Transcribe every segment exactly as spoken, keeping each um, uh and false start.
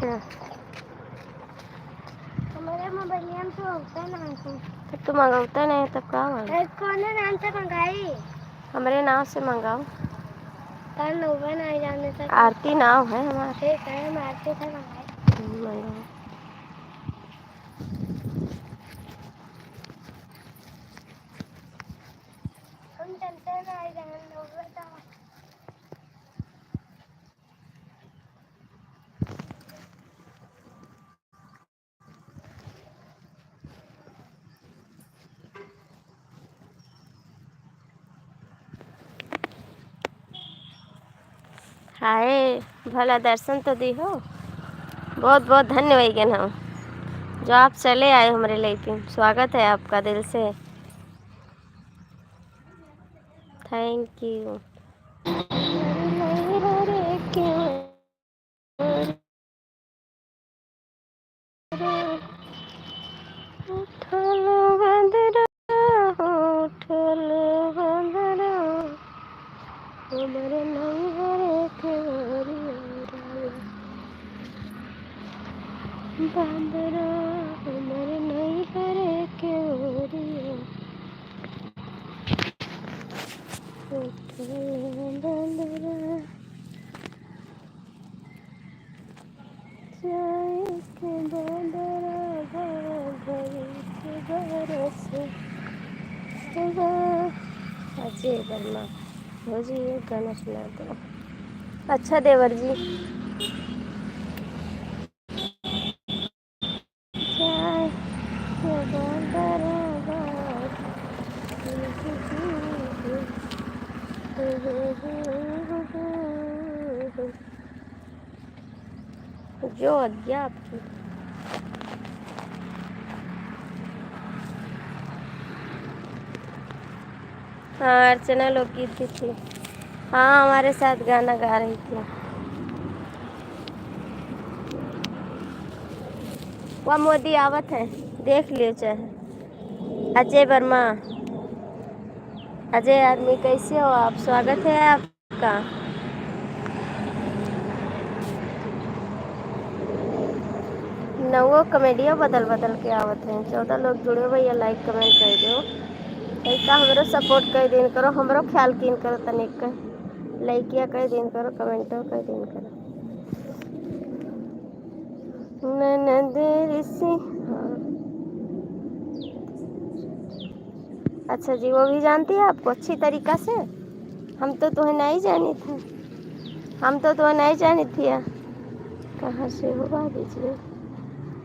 हमरे मोबाइलिया में तो होता ना है। तो तू मंगौता नहीं, तब का हुआ? ए, कौने नाम से मंगाई? हमरे नाम से मंगाओ। का नौवा नहीं जाने तक। आरती नाम है हमार। ठीक है, हम आरती से मंगाई। हम्म, मंगाओ। हम चलते हैं, नहीं जाने नौवा तो। हाय, भला दर्शन तो दी हो। बहुत बहुत धन्य वैगन हम, जो आप चले आए हमरे live पे। स्वागत है आपका दिल से। Thank you। उठल बदरा, उठल बदरा, हमर नैहर के ओरिया। बदरा, हमर नैहर के ओरिया। उठल बदरा। जाए के बदरा बा भरी के बरस बा। अजय वर्मा, भौजी एक गाना सुना दो। अच्छा देवर जी। जाए के बदरा बा भरी के बरस बा। जो आज्ञा आपकी। हाँ, अर्चना लोकगीत भी थी। हाँ, हमारे साथ गाना गा रही थी। वह मोदी आवत है, देख लियो चाहे। अजय वर्मा, अजय आर्मी, कैसे हो आप? स्वागत है आप। का नवो कमेडियो बदल बदल के आवत है। चौदह लोग जुड़े भैया, like comment कर दो। तनिका हमरो support कर दिन करो, हमरो ख्याल कीन करो तनिक। लइकिया कर दिन करो, कमेंटो कर दिन करो। ननद रिसी, हाँ। अच्छा जी, वो भी जानती है आपको अच्छी तरीका से? हम तो तुम्हें नहीं जानी थी, हम तो तुम्हें नहीं जानी थी। कहाँ से हो भाभी जी?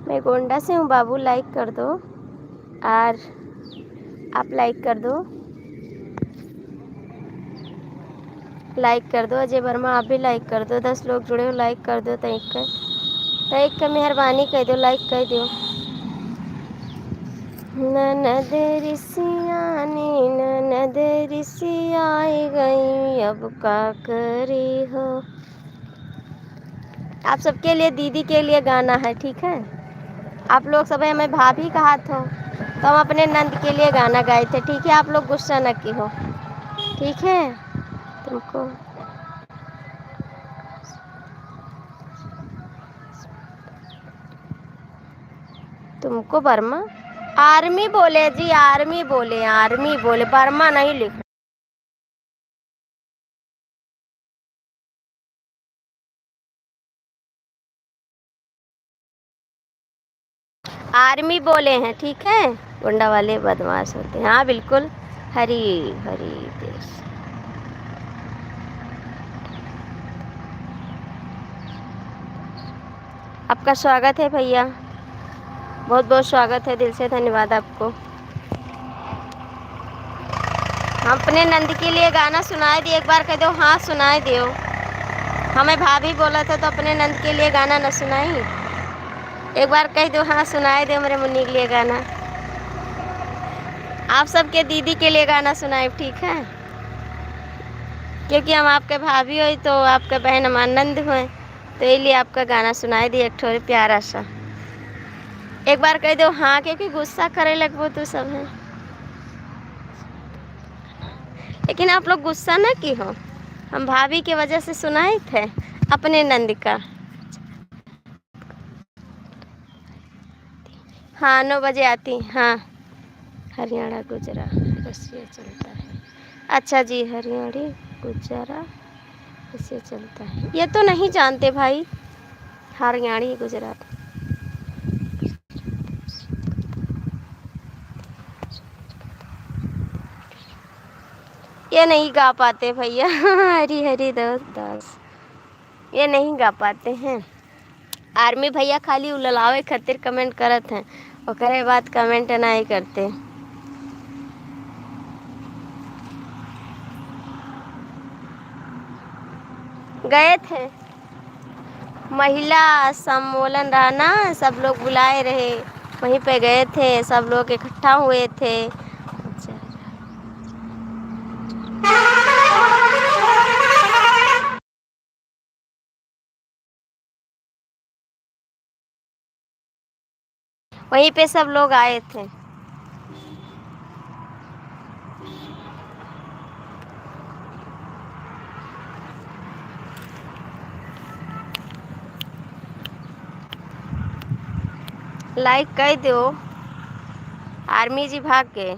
मैं गोंडा से हूँ बाबू, like कर दो। और आप like कर दो। Like कर दो। अजय वर्मा, आप भी like कर दो। दस लोग जुड़े हो, like कर दो। तनिक, तनिक मेहरबानी कर दो, like कर दो। ननद रिसियानी, ननद रिसियाई गई, अब का करी हो। आप सबके लिए, दीदी के लिए गाना है, ठीक है? आप लोग सब हमें भाभी कहा थो, तो हम अपने नंद के लिए गाना गाए थे, ठीक है? आप लोग गुस्सा न की हो, ठीक है? तुमको, तुमको वर्मा, आर्मी बोले जी, आर्मी बोले, आर्मी बोले, वर्मा नहीं लिखा। आर्मी बोले हैं, ठीक है? गुंडा वाले बदमाश होते हैं। हाँ, बिल्कुल। हरी हरी देश। आपका स्वागत है भैया, बहुत बहुत स्वागत है, दिल से धन्यवाद आपको। हम अपने नंद के लिए गाना सुनाए दियो, एक बार कह दो, हाँ सुनाए दियो। हमें भाभी बोला था तो अपने नंद के लिए गाना न सुनाई, एक बार कह दो, हाँ सुनाए दियो मेरे मुन्नी के लिए गाना। आप सबके दीदी के लिए गाना सुनाए, ठीक है? क्योंकि हम आपके भाभी होई तो आपके बहन हमार नंद होए। तो ये लिए आपका गाना सुनाई दी एक ठो प्यारा सा। एक बार कह दो हाँ, क्योंकि गुस्सा करे लगबो तू सब है। लेकिन आप लोग गुस्सा ना की हो, हम भाभी के वजह से सुनाई थे अपने नंद का। हाँ, नौ बजे आती, हाँ। हरियाणा गुजरा रसिया चलता है। अच्छा जी, हरियाणा गुजरा रसिया चलता है। ये तो नहीं जानते भाई, हरियाणा गुजरा। ये नहीं गा पाते भैया। हरी हरी दो दास, ये नहीं गा पाते हैं। आर्मी भैया खाली उललावे खातिर comment करत हैं, ओकरे बाद comment नहीं करते। गए थे, महिला सम्मेलन रहा ना, सब लोग बुलाए रहे, वहीं पे गए थे, सब लोग इकट्ठा हुए थे। अच्छा। वहीं पे सब लोग आए थे। Like कर दो। आर्मी जी भाग गए।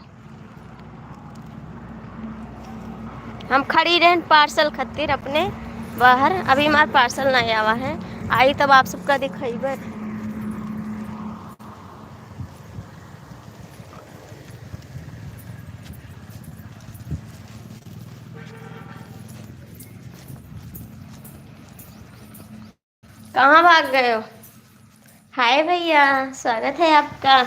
हम खड़ी रहन parcel खातिर अपने बाहर, अभी हमार parcel नहीं आवा है, आई तब आप सबका दिखाइबे। कहाँ भाग गए हो? हाय भैया, स्वागत है आपका।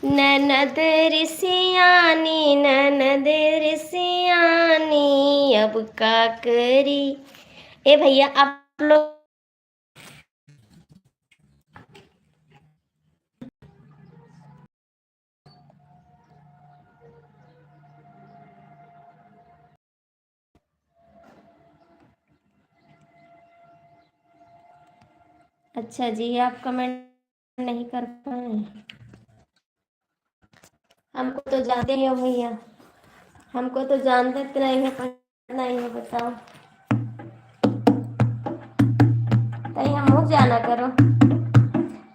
ननद रे सियानी, ननद रे सियानी, अब का करी। ए भैया, आप लोग अच्छा जी, आप comment नहीं कर पाए। हमको तो जानते ही हो भैया, हमको तो जानते नहीं हो, पर नहीं हो, बताओ। तई हमहू जाना करो।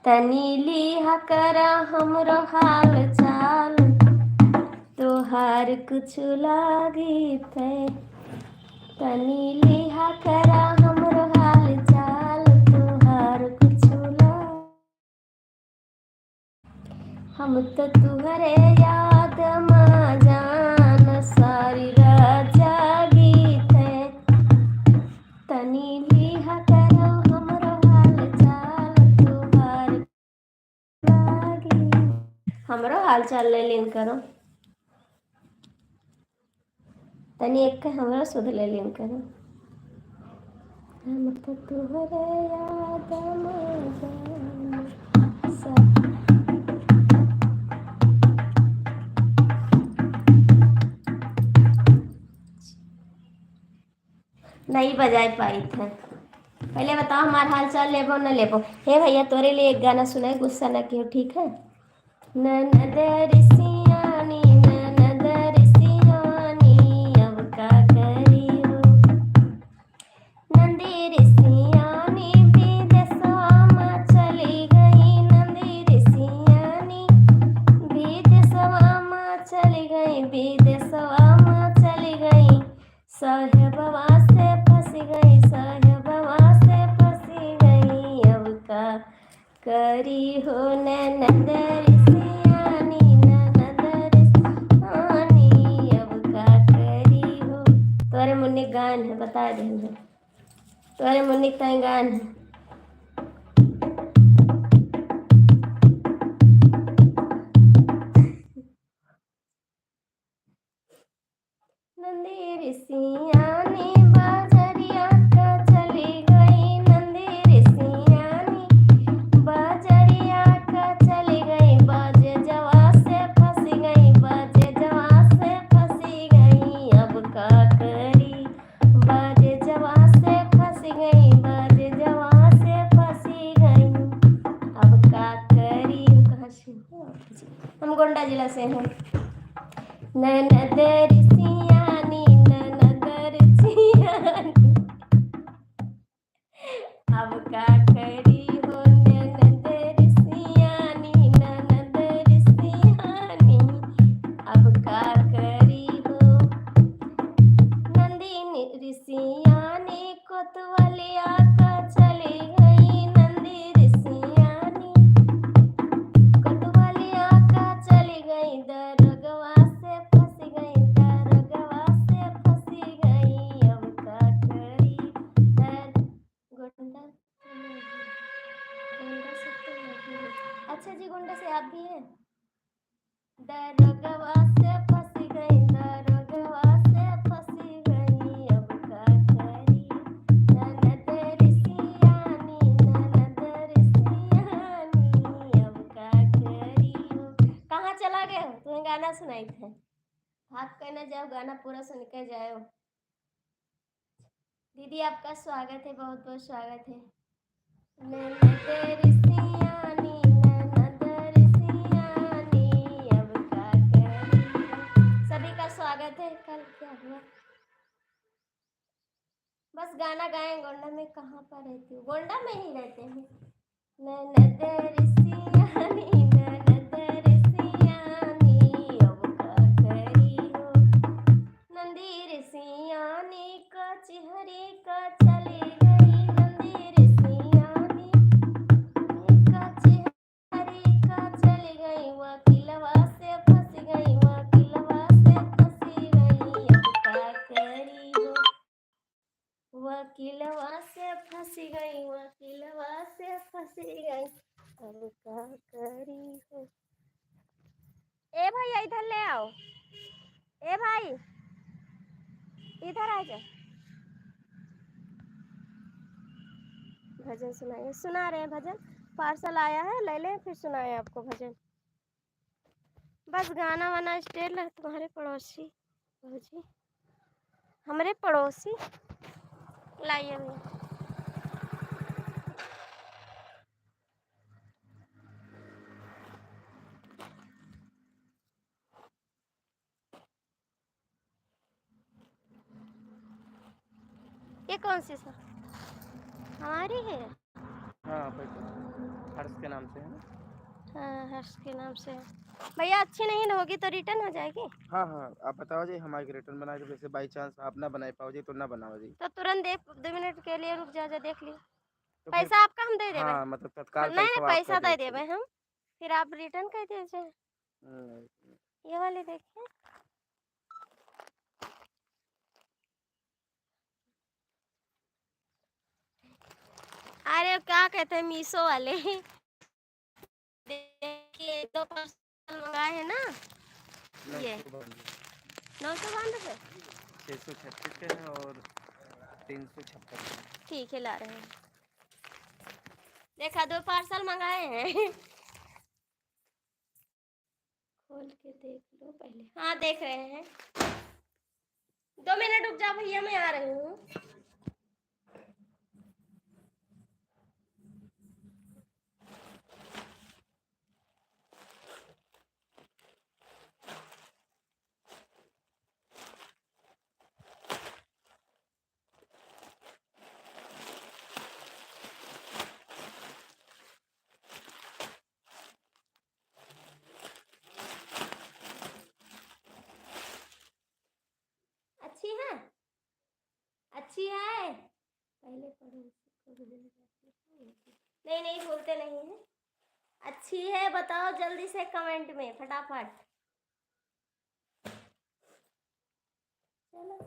तनी लिहा करा हमरो हाल चाल, तोहार कुछ लागी थे। तनी लिहा करा हमरो हाल चाल, तोहार कुछ लागी। हम त तुहरे याद मा जान सारी रात जागी थे। तनी लिहा करो हमरो हाल चाल, तोहार लागी। हमरो हाल चाल ले लेन करो। तनी एक के हमरा सुध ले लेन करो। हम तो तुहरे याद में जान सब। नहीं बजाए पाई थे। पहले बताओ, हमार हाल चाल लेबो न लेबो? हे भैया, तोरे लिए एक गाना सुनाई, गुस्सा न कियो, ठीक है? ननद रे सियानी, ननद रे सियानी, अब का करी हो? नंदी रे सियानी, विदेशवा मा चली गई, नंदी रे सियानी, विदेशवा मा चली गई, विदेशवा मा चली गई। साहेबवा से फंस गई, साहेबवा से फंस गई, अब का करी हो ननद रे सियानी, ननद रे सियानी, अब का करी हो। तोरे मुन्ने गान है, बता दे हम। तोरे मुन्ने ताई गान है। नंदी रे सियानी बजरिया का चली गई, नंदी रे सियानी बजरिया का चली गई, बाजे जवा से फंसी गई, बाजे जवा से फंसी गई, अब का करी, बाजे जवा से फंसी गई, बाजे जवा से फंसी गई, अब का करी। कहाँ से हो? हम गोंडा जिला से हैं। ननद रे सियानी, ननद रे सियानी, अब का करी हो ननद रे सियानी, गुंडा से तो मैं भी हूँ। अच्छा जी, गुंडा से आप भी हैं? दरोगवा से फंसी गई, दरोगवा से फंसी गई, अब का करी? ननद रे सियानी, ननद रे सियानी, अब का करी हो? कहाँ चला गए हो? तुम्हें गाना सुनाई थे, भाग के ना जाओ, गाना पूरा सुन के जाओ। दीदी, आपका स्वागत है, बहुत बहुत स्वागत है। ननद रे सियानी, ननद रे सियानी, अब का करी? सभी का स्वागत है। कल क्या हुआ? बस गाना गाएं। गोंडा में कहाँ पर रहती हो? गोंडा में ही रहते हैं। ननद रे सियानी, ननद रे सियानी, अब का करी हो? नंदी रे सियानी कचहरी का चली गई, नंदी रे सियानी कचहरी का चली गई, वकीलवा से फंसी गई, वकीलवा से फंसी गई, अब का करी हो? वकीलवा से फंसी गई, वकीलवा से फंसी गई, अब का करी हो? ए भैया, इधर ले आओ। ए भाई, इधर आ जा। भजन सुनाइए, सुना रहे हैं भजन। पार्सल आया है, ले लें, फिर सुनाए आपको भजन। बस गाना वाना स्टेल है तुम्हारे पड़ोसी। भौजी, हमरे पड़ोसी। लाइए भैया। ये कौन सी सा? हमारी है? हाँ, पैसा हर्ष के नाम से है ना? हाँ, हर्ष के नाम से है। भैया, अच्छी नहीं होगी तो रिटर्न हो जाएगी? हाँ, हाँ, आप बताओ जी, हमारे रिटर्न बना के, जैसे बाई चांस आप ना बनाए पाओ जी, तो ना बनाओ जी। तो तुरंत एक, दो मिनट के लिए रुक जाओ, जा देख लियो। तो फिर पैसा आपका हम दे देबे। हाँ, मतलब तत्काल नहीं, पैसा नहीं, आपका पैसा दे दे देबे हम, फिर आप रिटर्न कर दीजिए। हम्म। ये वाले देखिए। अरे, क्या कहते हैं, मीशो वाले। देखिए, दो पार्सल मंगाए हैं ना, ये नौ सौ बानवे। नौ सौ बानवे? छः सौ छत्तीस के हैं और तीन सौ छप्पन के हैं। ठीक है, ला रहे हैं। देखा, दो पार्सल मंगाए हैं। खोल के देख लो पहले। हाँ, देख रहे हैं। दो मिनट रुक जाओ भैया, मैं आ रही हूँ। अच्छी है, अच्छी है। पहले पड़ोसी को भूल जाते हैं। नहीं, नहीं, भूलते नहीं हैं। अच्छी है, बताओ जल्दी से कमेंट में फटाफट। चलो।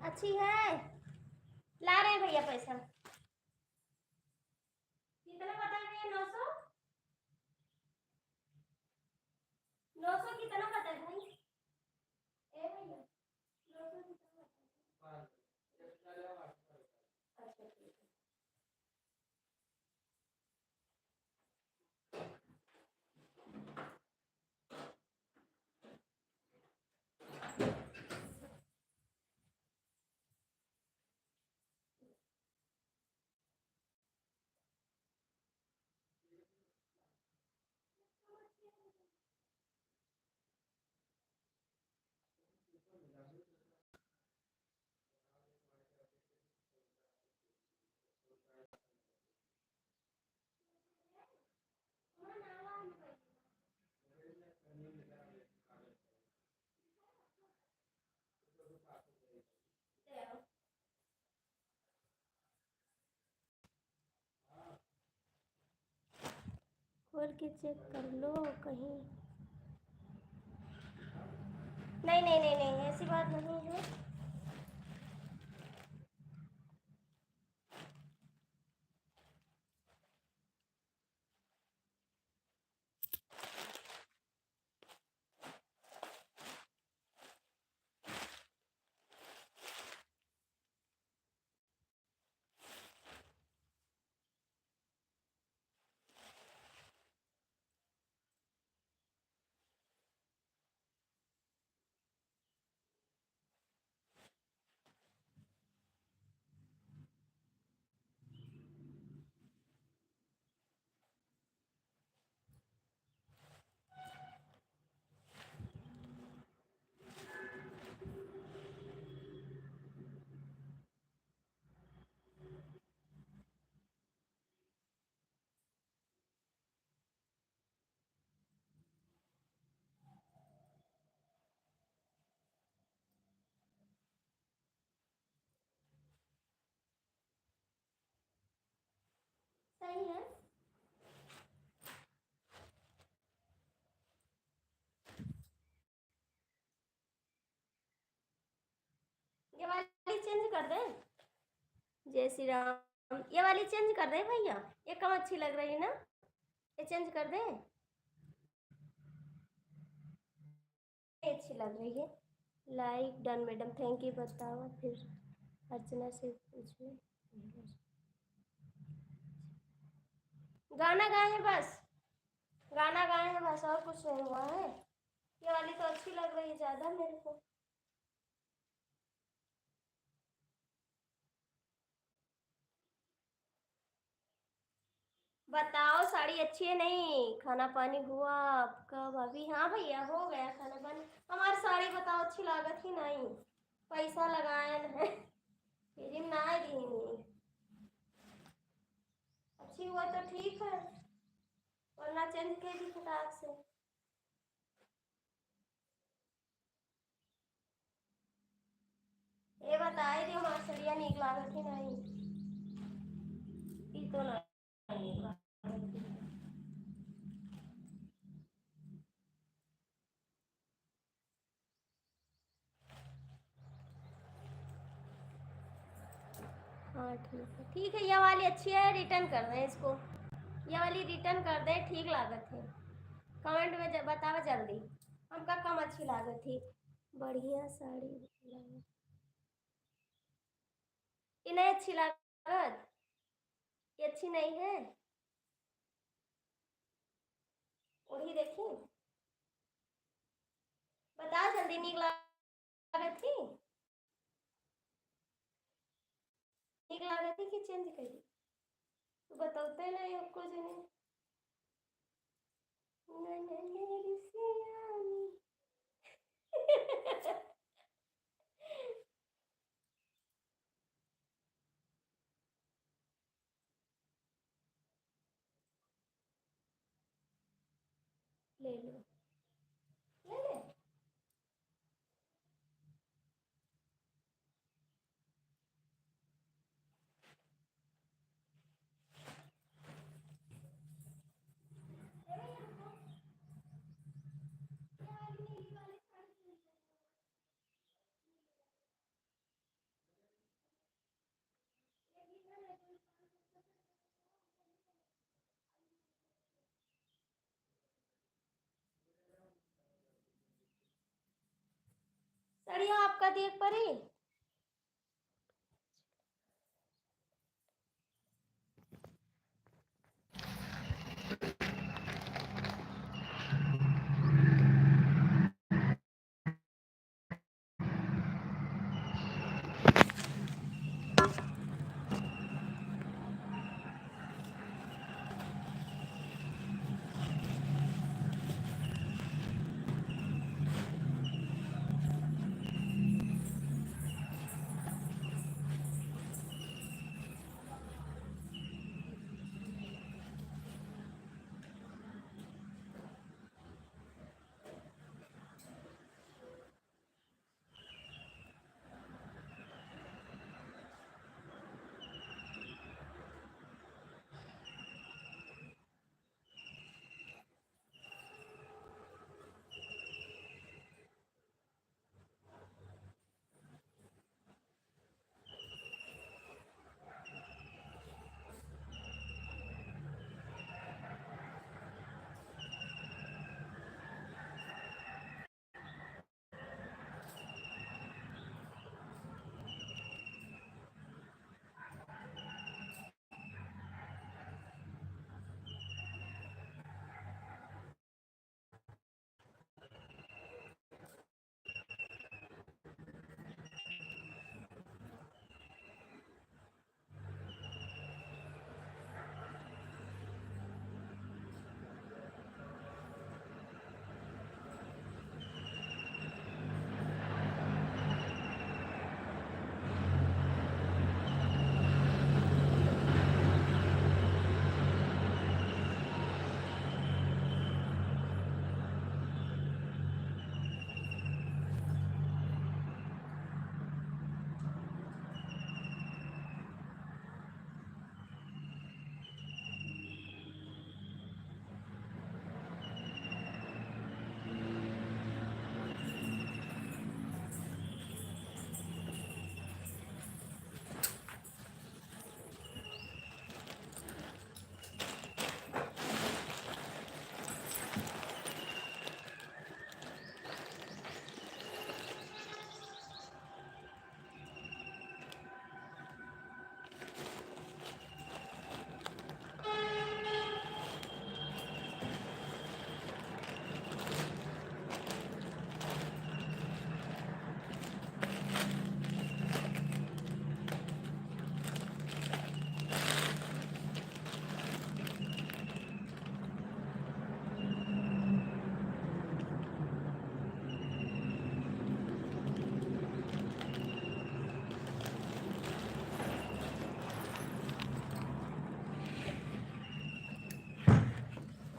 अच्छी है, ला रहे हैं भैया पैसा। कितना बताए भैया? नौ सौ? नौ सौ कितना बताए भाई? ए भैया, नौ सौ कितना बताए? अच्छा, ठीक है। चेक कर लो कहीं। नहीं, नहीं, नहीं, नहीं, ऐसी बात नहीं है। सही है। ये वाली चेंज कर दें। जय श्री राम। ये वाली चेंज कर दें भैया, ये कम अच्छी लग रही है ना, ये चेंज कर दें। अच्छी लग रही है। लाइक डन मैडम, थैंक यू। बताओ फिर अर्चना से पूछो। गाना गाए हैं बस, गाना गाए हैं बस, और कुछ नहीं हुआ है। ये वाली तो अच्छी लग रही है ज़्यादा मेरे को। बताओ, साड़ी अच्छी है नहीं? खाना पानी हुआ आपका भाभी? हाँ भैया, हो गया खाना पानी। हमार साड़ी बताओ, अच्छी लागत ही नहीं, पैसा लगाए न है, फिर ना दीनी। अच्छी हुआ तो ठीक है, वरना चेंज कर दी फटाक से। ए बताए दियो, हमार सड़िया नीक लागत ही नहीं। ई तो ना नीक लागत ही। हाँ, ठीक है, ठीक है, ये वाली अच्छी है, रिटर्न कर दें इसको, ये वाली रिटर्न कर दें, ठीक लागत है। कमेंट में ज-, बतावा जल्दी, हमका कम अच्छी लागत थी। बढ़िया साड़ी लागत। ये नहीं अच्छी लागत, ये अच्छी नहीं है। ओढ़ी देखी, बता जल्दी, नीक लागत थी, नीक लागत थी कि चेंज करी? तू बतौते नहीं एको जने। ना, ना, मेरी सियानी। ले लो, ले ले। सड़िया आपका देख परी।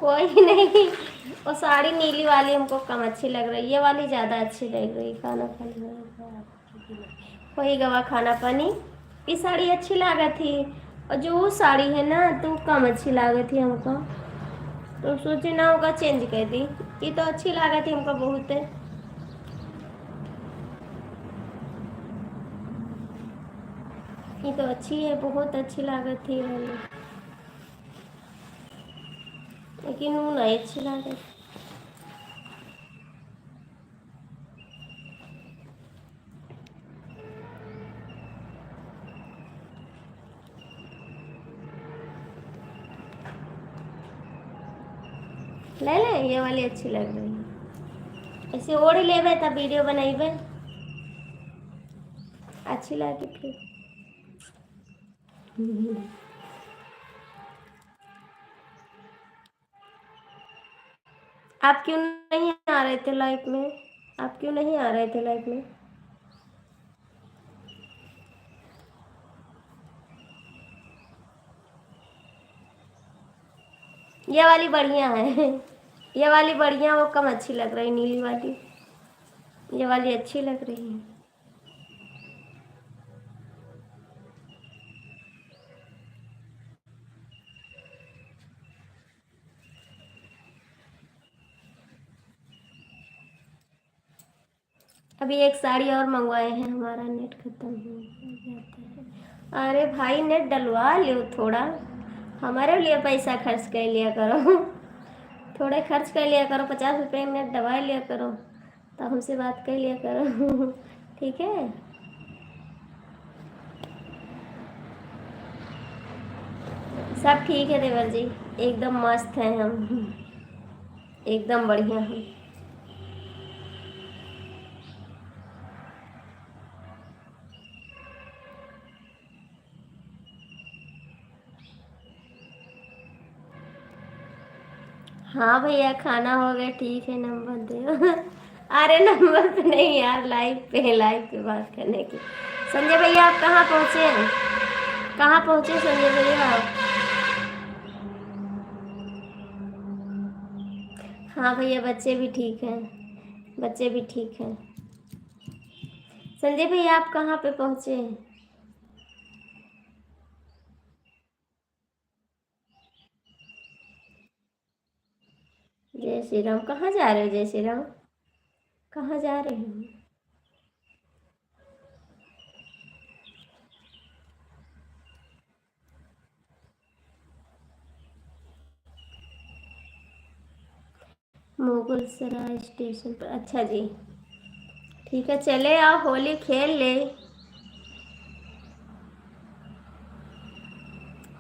कोई नहीं, वो साड़ी नीली वाली हमको कम अच्छी लग रही, ये वाली ज़्यादा अच्छी लग रही। खाना पानी हो गवा खाना पानी। ये साड़ी अच्छी लागत ही, और जो वो साड़ी है ना, तो कम अच्छी लागत ही हमको। तो सोचे ना, ओका change कर दी। ये तो अच्छी लागत ही हमको बहुत है। ये तो अच्छी है, बहुत अच्छी लागत ही ये वाली। लेकिन वो नहीं अच्छी लागत। ले ले, ये वाली अच्छी लग रही है। ऐसे ओढ़ लेबे तब video बनैबे, अच्छी लागे फिर। आप क्यों नहीं आ रहे थे live में? आप क्यों नहीं आ रहे थे live में? ये वाली बढ़िया है। ये वाली बढ़िया, वो कम अच्छी लग रही, नीली वाली। ये वाली अच्छी लग रही है। अभी एक साड़ी और मंगवाए हैं, हमारा net खत्म हो जाता है। अरे भाई, net डलवा लो थोड़ा, हमारे लिए पैसा खर्च कर लिया करो। थोड़े खर्च कर लिया करो, पचास रुपये में net डलवा लिया करो, तो हमसे बात कर लिया करो। ठीक है, सब ठीक है देवर जी, एकदम मस्त हैं हम, एकदम बढ़िया हैं। हाँ भैया, खाना हो गया, ठीक है, नंबर दे। अरे, नंबर पे नहीं यार, live पे, live पे बात करने की। संजय भैया, आप कहाँ पहुँचे हैं? कहाँ पहुँचे संजय भैया आप? हाँ भैया, बच्चे भी ठीक हैं, बच्चे भी ठीक हैं। संजय भैया, आप कहाँ पे पहुँचे हैं? जय श्री राम। कहाँ जा रहे हो जय श्री राम? कहाँ जा रहे हो? मुगलसराय station पर। अच्छा जी, ठीक है, चले आओ, होली खेल ले,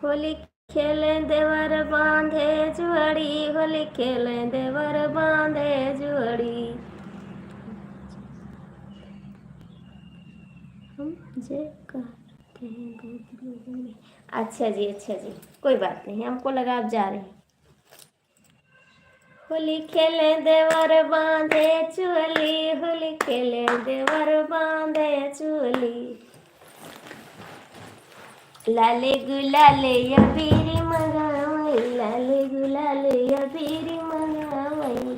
होली खेले देवर बांधे जुअड़ी, होली खेले देवर बांधे जुअड़ी। हम जे करते हैं बहुत लोगों में। अच्छा जी, अच्छा जी, कोई बात नहीं, हमको लगा आप जा रहे हैं। होली खेले देवर बांधे चोली, होली खेले देवर बांधे चोली। लाले गुलाले अबीरी मंगावई, लाले गुलाले अबीरी मंगावई।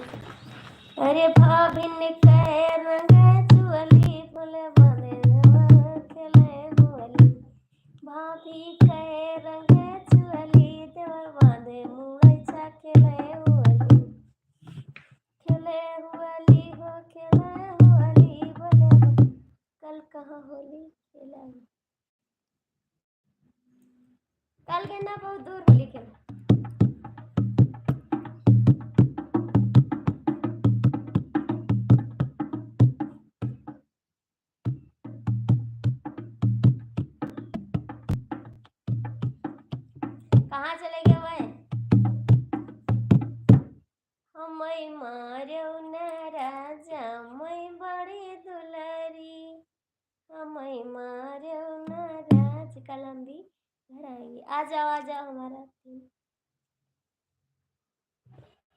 अरे भाभिन के रंग चोली, फूल बांधे देवर खेले होली। भाभी के रंग चोली, देवर बांधे मुरैछा खेले होली। खेले होली हो, खेले होली, बोले हो। कल कहाँ होली खेला? कल के ना, बहुत दूर होली खेला। कहाँ चले गए वह? हमई मारेउ ना राजा, मई बड़ी दुलारी। हमई मारेउ ना राज, कल हम भी घर आएंगे। आ जाओ, आ जाओ हमारा team।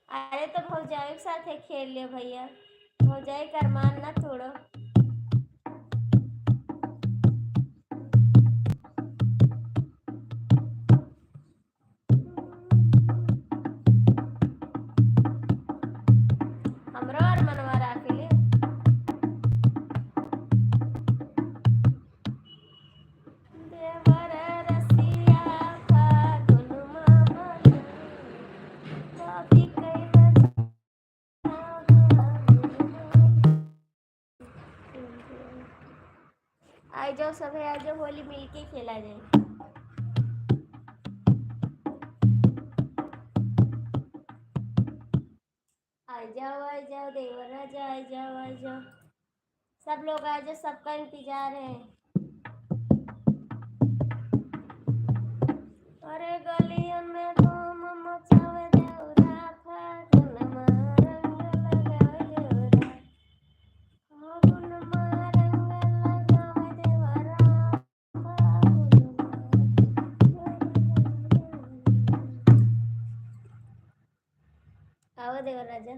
अरे तो भौजाई के साथे खेल लियो भैया, भौजाई का अरमान ना तोड़ो। सभे आ जाओ, होली मिलके खेला जाए। आ जाओ, आ जाओ देवर राजा, आ जाओ, आ जाओ। सब लोग आ जाओ, सबका इंतजार है। अरे गलियन में धूम मचावे देवरा, फागुन में रंग लगावे देवरा। फागुन में रंग लगावे देवरा, फागुन में। आवा देवर राजा।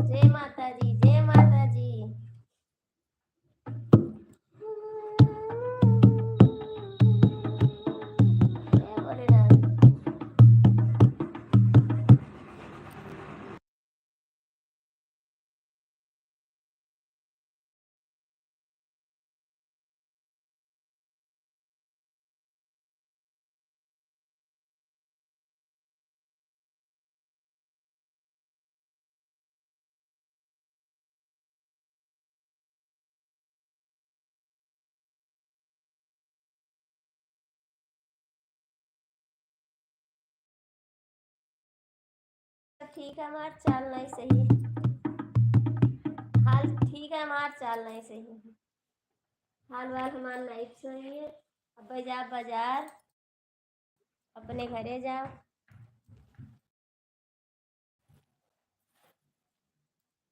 जय माता जी, जय माता जी। जय भोलेनाथ। ठीक है, हमार चाल नहीं सही, हाल ठीक है, हमार चाल नहीं सही, हाल वाल हमार नहीं सही है। अब जा बाजार, अपने घरे जाओ।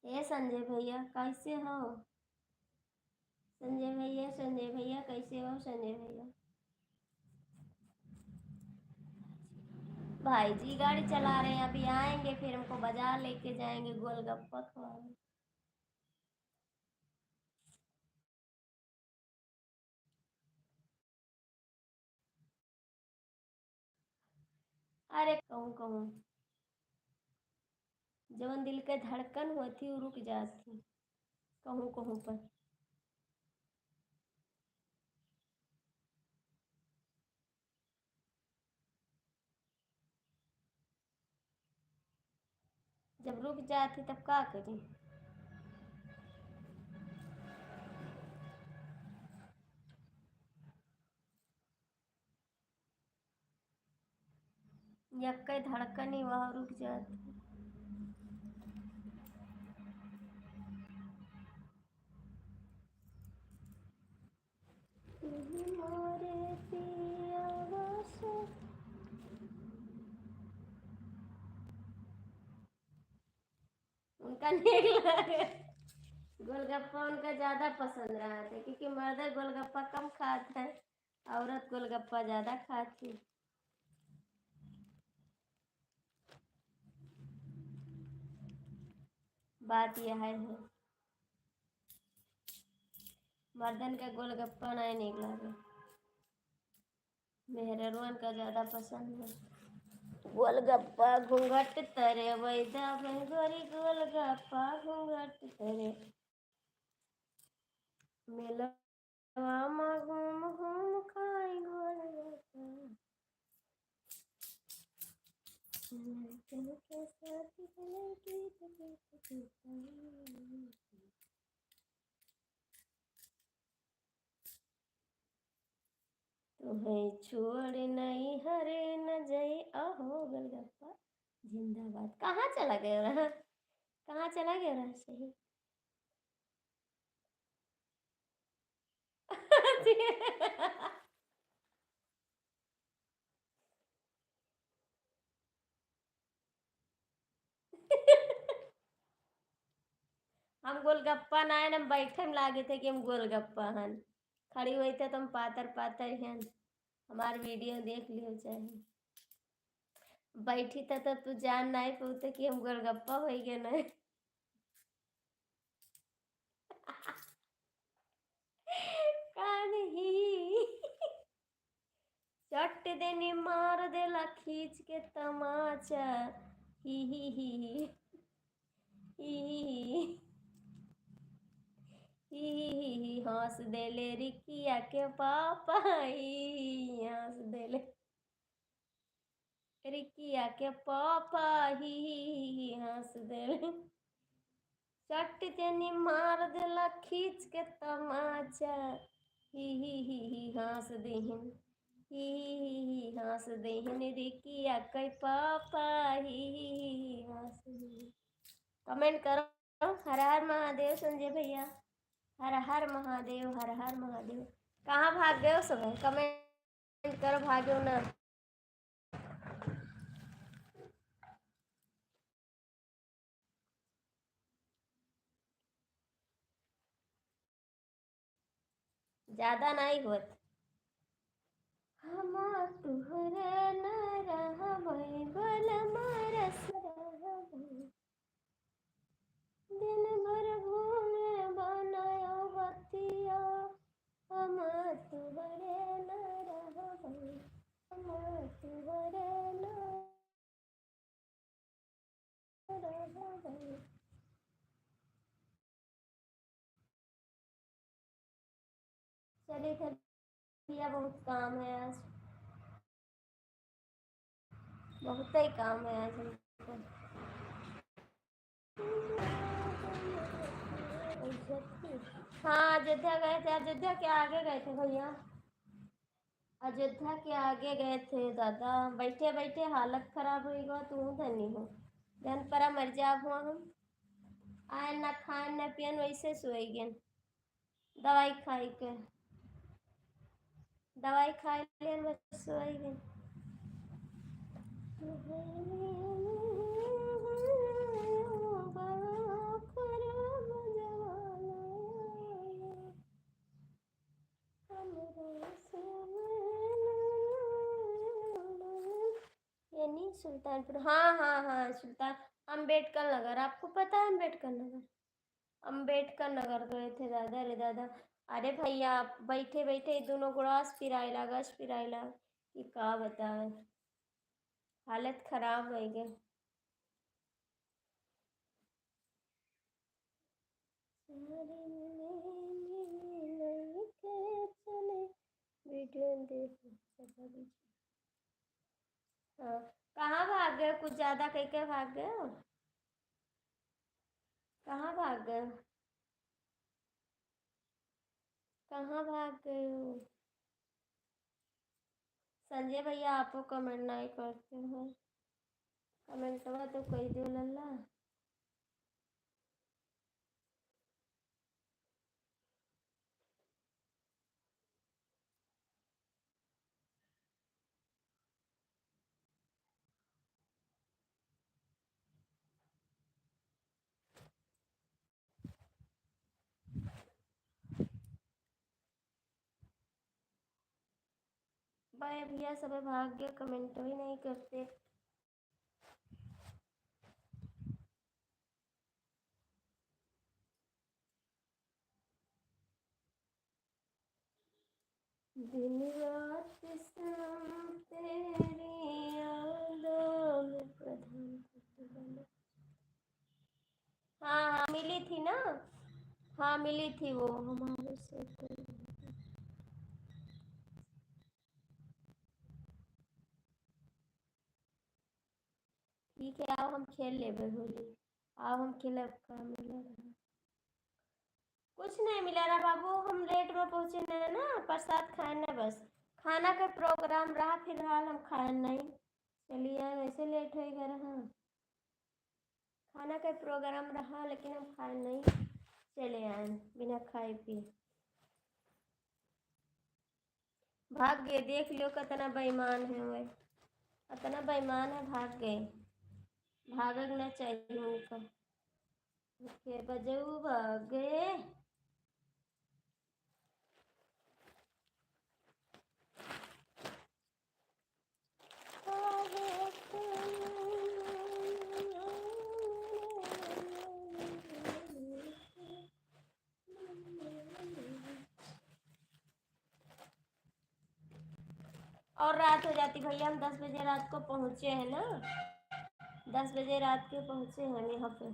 ए संजय भैया, कैसे हो? संजय भैया, संजय भैया, कैसे हो संजय भैया? भाई जी गाड़ी चला रहे हैं, अभी आएंगे, फिर हमको बाजार लेके जाएंगे, गोलगप्पा खवाएंगे। अरे कहूँ कहूँ, जवन दिल के धड़कन होत ही, उ रुक जात ही कहूँ कहूँ पर। जब रुक जात ही तब का करी? यक्के धड़कन ही वहाँ रुक जात है। तुही मोरे पियवा से। उनका नीक लागे। गोलगप्पा उनका ज्यादा पसंद रहत है, क्योंकि मर्द गोलगप्पा कम खात है, औरत गोलगप्पा ज्यादा खात है। बात यह है, मर्दन का गोलगप्पा नहीं नीक लागे, मेहररुअन का ज्यादा पसंद है। गोलगप्पा घूंघट तरे वैदा में गोरी, गोलगप्पा घूंघट तरे। मेलवा में घूम घूम खाई गोलगप्पा। लड़कन के साथ लड़की तो तुहैं छोड़ नैहरे न जाई। अहो गोलगप्पा जिंदाबाद। कहाँ चला गया रहा? कहाँ चला गया रहा सही? हम गोलगप्पा ना हन, हम बैठे में लागे थे कि हम गोलगप्पा हन। खड़ी होई थे तो हम पातर पातर हन। हमार वीडियो देख लियो चाहे। बैठी था तो तू जान नहीं पौते कि हम गोलगप्पा हो गए ना। कान ही। चट देनी मार देला खींच के तमाचा। ही ही ही ही। ही ही ही ही। ही ही ही ही, हँस देले रिकिया के पापा। ही ही ही, हँस देले रिकिया के पापा। ही ही ही ही, हँस देले। चट जनी मार देला खींच के तमाचा। ही ही ही ही हाँस देहिन, ही ही ही ही हाँस देहिन, रिकिया के पापा, ही ही ही ही हाँस देहिन। Comment करो, हर हर महादेव संजय भैया, हर हर महादेव, हर हर महादेव। कहाँ भाग गयो सब? Comment करो, भाग्यो ना। ज्यादा नाई होत। हम तुहरे न रहबै, बलमा रस रहबै। दिन भर घूमे बनायो बतिया, हम तुहरे न रहबै, हम तुहरे न रहबै। चलिए, फिर भैया, बहुत काम है आज, बहुत ही काम है आज हमको। हाँ, अयोध्या गए थे, अयोध्या के आगे गए थे भैया, अयोध्या के आगे गए थे दादा। बैठे बैठे हालत खराब होइ गवा, तू धनी हो, जन परा मर जाब हुआ हम। आए ना खाए ना पियन, वैसे सोए गए। दवाई खाई के, दवाई खाई लेन, बस सोई गई। ये नहीं, सुल्तानपुर, हाँ, हाँ, हाँ, सुल्तान, अम्बेडकर नगर, आपको पता है अम्बेडकर नगर? अम्बेडकर नगर गए थे दादा रे दादा। अरे भैया, बैठे बैठे दोनों गोड़वा से पिराए लागा, से पिराए लागा कि का बताए, हालत खराब होइ गए। वीडियो देख, हाँ, कहाँ भाग गए? कुछ ज्यादा कह के भाग गए हो? कहाँ भाग गए? कहाँ भाग गए हो? संजय भैया, आपो comment नहीं करते हो, कमेंटवा तो कह दो लल्ला। भाई भैया सब भाग गए, comment भी नहीं करते। दिन रात सनम तेरी यादों में प्रधान। हाँ, हाँ, मिली थी ना? हाँ, मिली थी वो हमारे से। ठीक है, आओ हम खेल लेबे होली। आओ हम खेलब, का मिला रहा? कुछ नहीं मिला रहा बाबू, हम late में पहुँचे ना, ना प्रसाद खाए ना बस। खाना का program रहा, फिलहाल हम खाए नहीं। चलिए, वैसे late होइ गया रहा। खाना का program रहा, लेकिन हम खाए नहीं, चले आए बिना खाए पिए। भाग गए, देख लियो कितना बेईमान है वे, इतना बेईमान है, भाग गए। भागक ना चाहिए उनका। के बजऊ भाग गए। और रात हो जाती भैया, हम दस बजे रात को पहुँचे हैं ना, दस बजे रात के पहुँचे हैं यहाँ पे।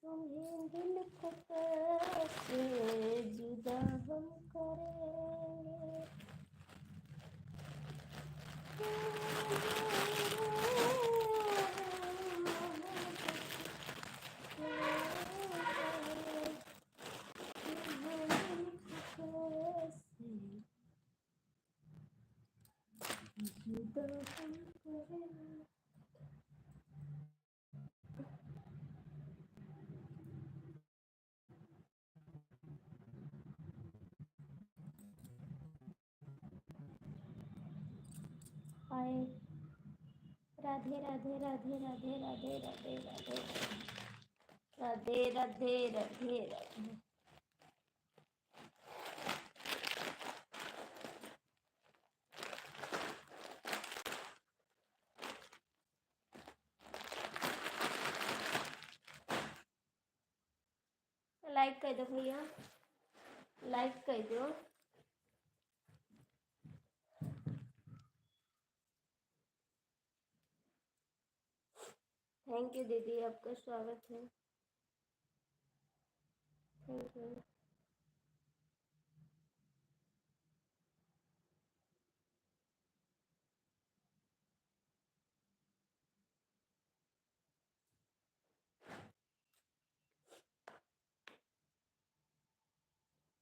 तुम्हें दिल को कैसे जुदा हम करेंगे। हाय। राधे, राधे, राधे। राधे, राधे, राधे, राधे। लाइक कर दो भैया, लाइक कर दो। थैंक यू दीदी, आपका स्वागत है। थैंक यू।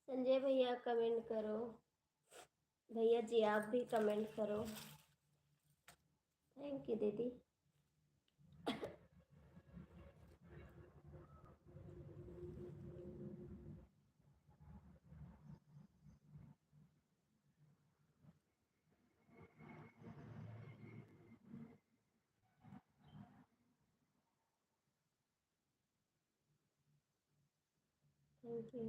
संजय भैया कमेंट करो। भैया जी आप भी कमेंट करो। थैंक यू दीदी। थैंक यू।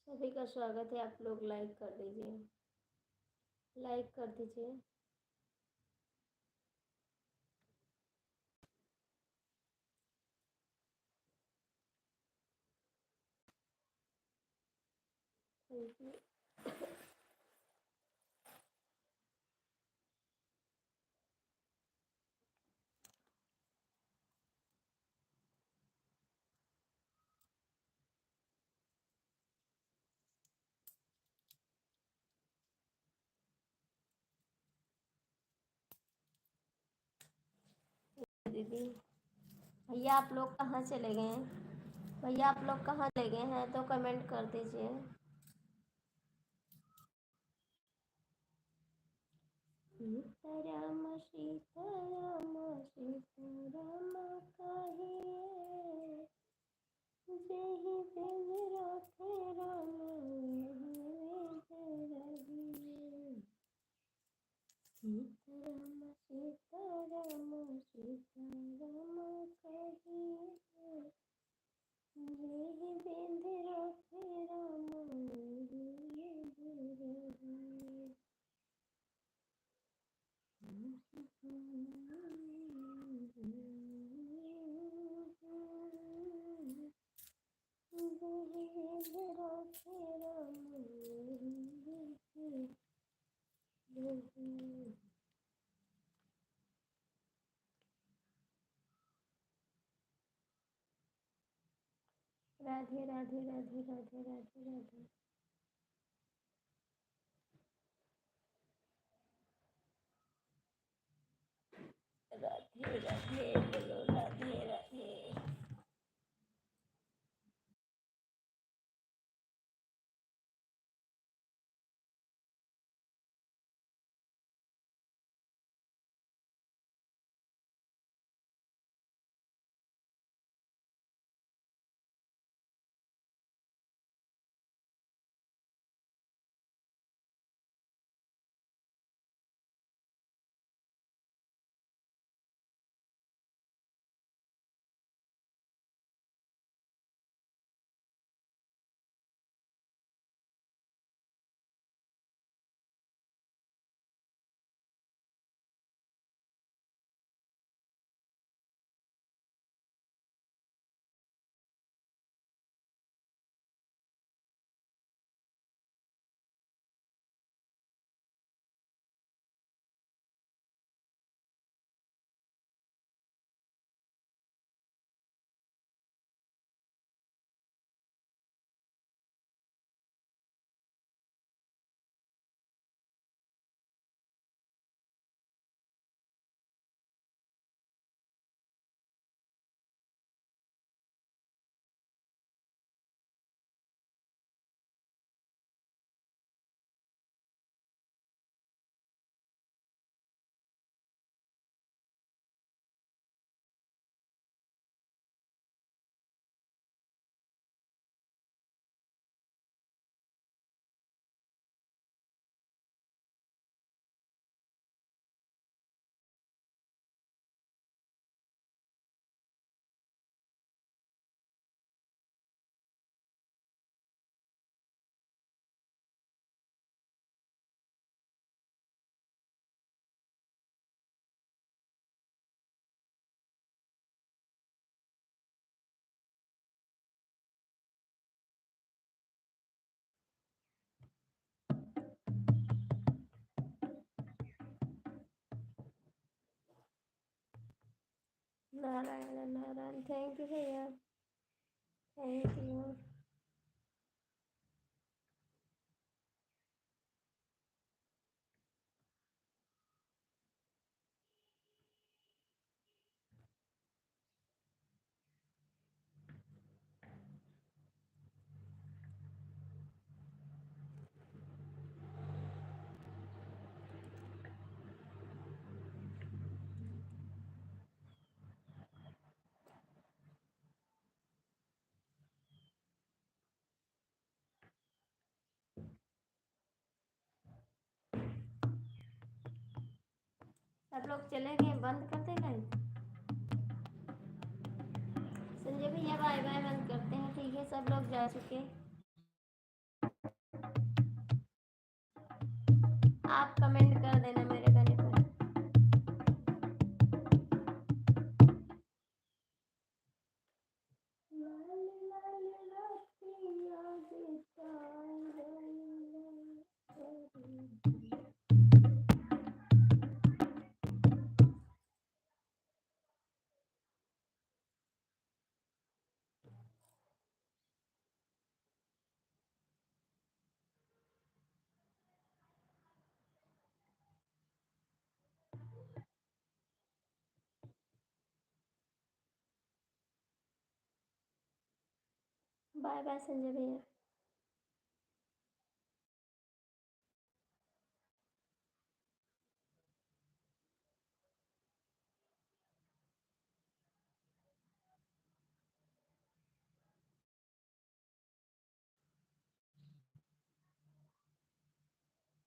सभी का स्वागत है, आप लोग लाइक कर दीजिए, लाइक कर दीजिए। दीदी, भैया आप लोग कहाँ चले गए हैं? भैया आप लोग कहाँ चले गए हैं तो कमेंट कर दीजिए। सीताराम, सीताराम, सीताराम कहे, जेहि बिन राखे राम, ओहि बिन रहिए। सीताराम, सीताराम, सीताराम कहे, जेहि बिन राखे राम, ओहि बिन रहिए। राधे, राधे, राधे, राधे, राधे, राधे। राधे, राधे, बोलो राधे, राधे। नारायण नारायण। Thank you भैया, thank you। सब लोग चले गए, बंद कर दे लाइव। संजय भैया bye bye, बंद करते हैं, ठीक है, सब लोग जा चुके। आप comment कर देना मेरे गाने पर। Bye bye संजय भैया।